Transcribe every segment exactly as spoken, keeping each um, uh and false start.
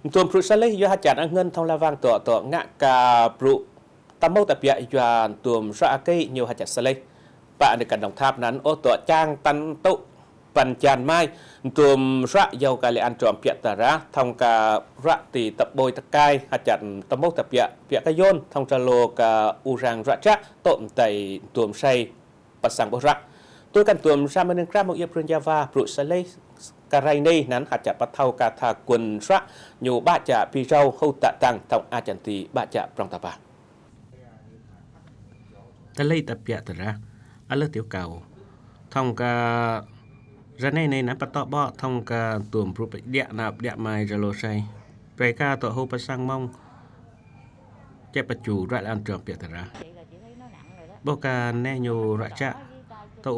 Ntum bruk salih yua hajat anghen thong lavang tuh tuh ngă ka bruk ta mâu ta biă yua ntum ră akei ñu hajat salih. Pă nơ̆ kan Đồng Tháp năn ôh tuh čang tăn tŭ păn jan mai ntum ră yau ka lĕ ăn trôm biă ta rah thong ka ră ti ta ƀôi ta kai hajat ta mâu ta biă biă ka yon thong Zalo ka urang ră čă tŭ mtai ntum sai pă sang ƀuh ră. Tui kan ntum ră mơnơ̆ng krah mông yơh prun Java bruk salih ka rai nây năn hajat pă thâu ka tha kun ră ñu ƀă čă pi râu hâu tă tăng thong a čăn ti ƀă čă prong ta pă. Ta lĕ ta biă ta rah a lơ tiểu cầu thong ka ră nây nây năn pă tŏ ƀă thong ka ntum bruk pă điă năp điă mai Zalo sai. Prei ka tuh hâu pă sang mông čĕ pă ču ră lĕ ăn trôm biă ta rah. Ƀuh ka neh ñu ră čă tŭ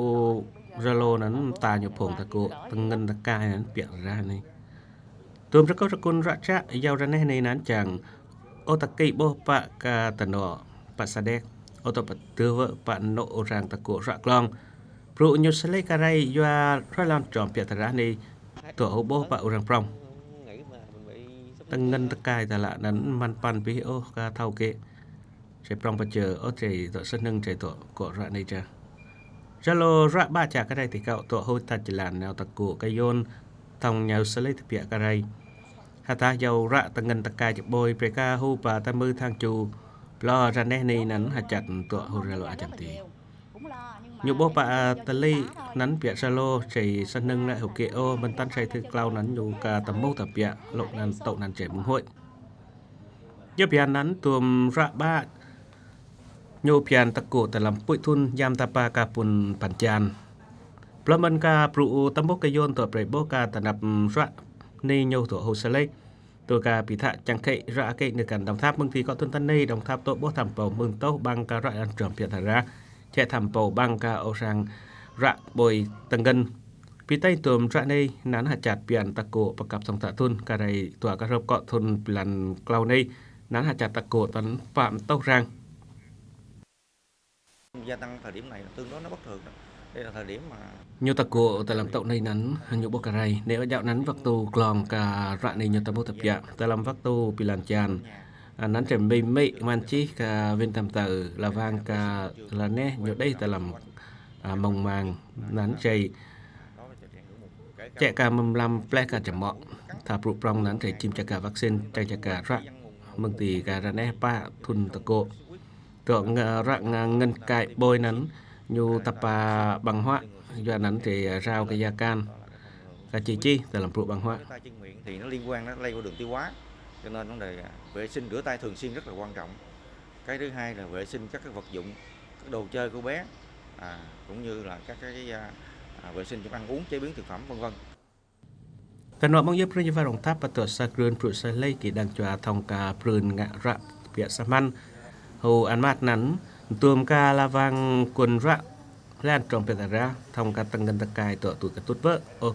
Zalo năn mta ñu phung ta kô̆ ta ngăn ta kai năn biă ta rah nây. Ntum rơkâo rơkun ră čă yau ră neh nây năn čang ôh ta kĭ ƀuh pă ka ta nŏ pă sa đek ôh tuh pă dơ vơ̆ pă nŏ urang ta kô̆ ră klong. Bruk ñu salih ka rai yua ră lĕ ăn trôm biă ta rah nây tuh hâu ƀuh pă urang prong. Ta ngăn ta kai ta lă năn măn păn bih ôh ka thâu kê. Sai prong pă čơ ôh sai tuh sa hnơ̆ng sai tuh kô̆ ră nây čă. Zalo ră ƀă čă ka rai ti kâo tuh hâu ta jơlan nao ta kô̆ ka yon thong ñu salih ta biă ka rai. Hơtah yau ră ta ngăn ta kai čă ƀôi prei ka hâu pă ta mưh thang ču. Blo ră neh nây năn hajat tuh hâu Zalo a čăn ti. Ñu ƀuh pă ta lĕ năn biă Zalo sai sa hnơ̆ng lĕ hâu kê ôh mơ̆n tăn sai thư klâu năn ñu ka ta mâu ta biă lŏ năn tŭ năn sai mơ̆ng hơi. Yua biă năn ntum ră ƀă ñu biă ta kô̆ ta lăm pui thun yam ta pă ka pun păn jan. Blo mơ̆n ka bruk ta mâu ka yon tuh prei ƀuh ka ta năp ră nây ñu tuh hâu salih. Tui ka pi thă čang kĭ ră akei nơ̆ kan Đồng Tháp mơ̆ng ti kŏ thun ta nây Đồng Tháp tŭ ƀuh tham pâu mơ̆ng tôh ƀăng ka ră ăn trôm biă ta rah. Čĕ tham pâu ƀăng ka urang ră ƀôi ta ngăn. Pi tây ntum ră nây năn hajat biă ta kô̆ pă kăp thong ta thun ka rai tuh ka rơp kŏ thun blan klâu nây năn hajat ta kô̆ tăn pă mtôh rang. Gia tăng thời điểm này là tương đối nó bất thường đó. Đây là thời điểm mà Ñu ta kô̆ ta lăm tŭ nây năn ñu ƀuh ka rai nê ơ jao năn waktu klong ka ră nây ñu ta mâu ta biă ta lăm waktu blan jan. A, năn sai mei mei man čih ka win tam tơ lavang ka ră neh ñu đei ta lăm, a, mông mang năn sai čĕ ka mơ̆ng lăm pleh ka čăm mŏ. Tha bruk prong năn sai čim čă ka vaccine čang čă ka ră mơ̆ng ti ka ră neh pă thun ta kô̆. Tuh ngăn ră ngăn kai ƀôi năn ñu ta pă ƀăng huă yua năn sai rao ka ya kan ka či či ta lăm bruk ƀăng huă. Tay chân miệng thì nó liên quan nó lây qua đường tiêu hóa, cho nên vấn đề, à, vệ sinh rửa tay thường xuyên rất là quan trọng. Cái thứ hai là vệ sinh các cái vật dụng, các đồ chơi của bé, à, cũng như là các cái, à, à, vệ sinh trong ăn uống, chế biến thực phẩm, vân vân. Ta nŏ mơ̆ng yơh prun Java Đồng Tháp pă tuh sa grun bruk salih kĭ đang čua thong ka prun ngă ră biă sa măn. Hâu ăn măt năn ntum ka lavang kun ră lĕ ăn trôm biă ta rah thong ka ta ngăn ta kai tuh tui ka tŭt bơ̆ ôh.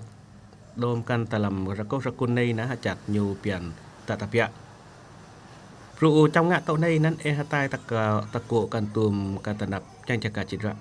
Đôm kăn ta lăm rơkâo rơkun nây năn hajat ñu biă ta ta biă. Bruk čăm ngă tŭ nây năn ê hơtai ta kô̆ kăn ntum ka ta năp čang čă ka čĭt ră.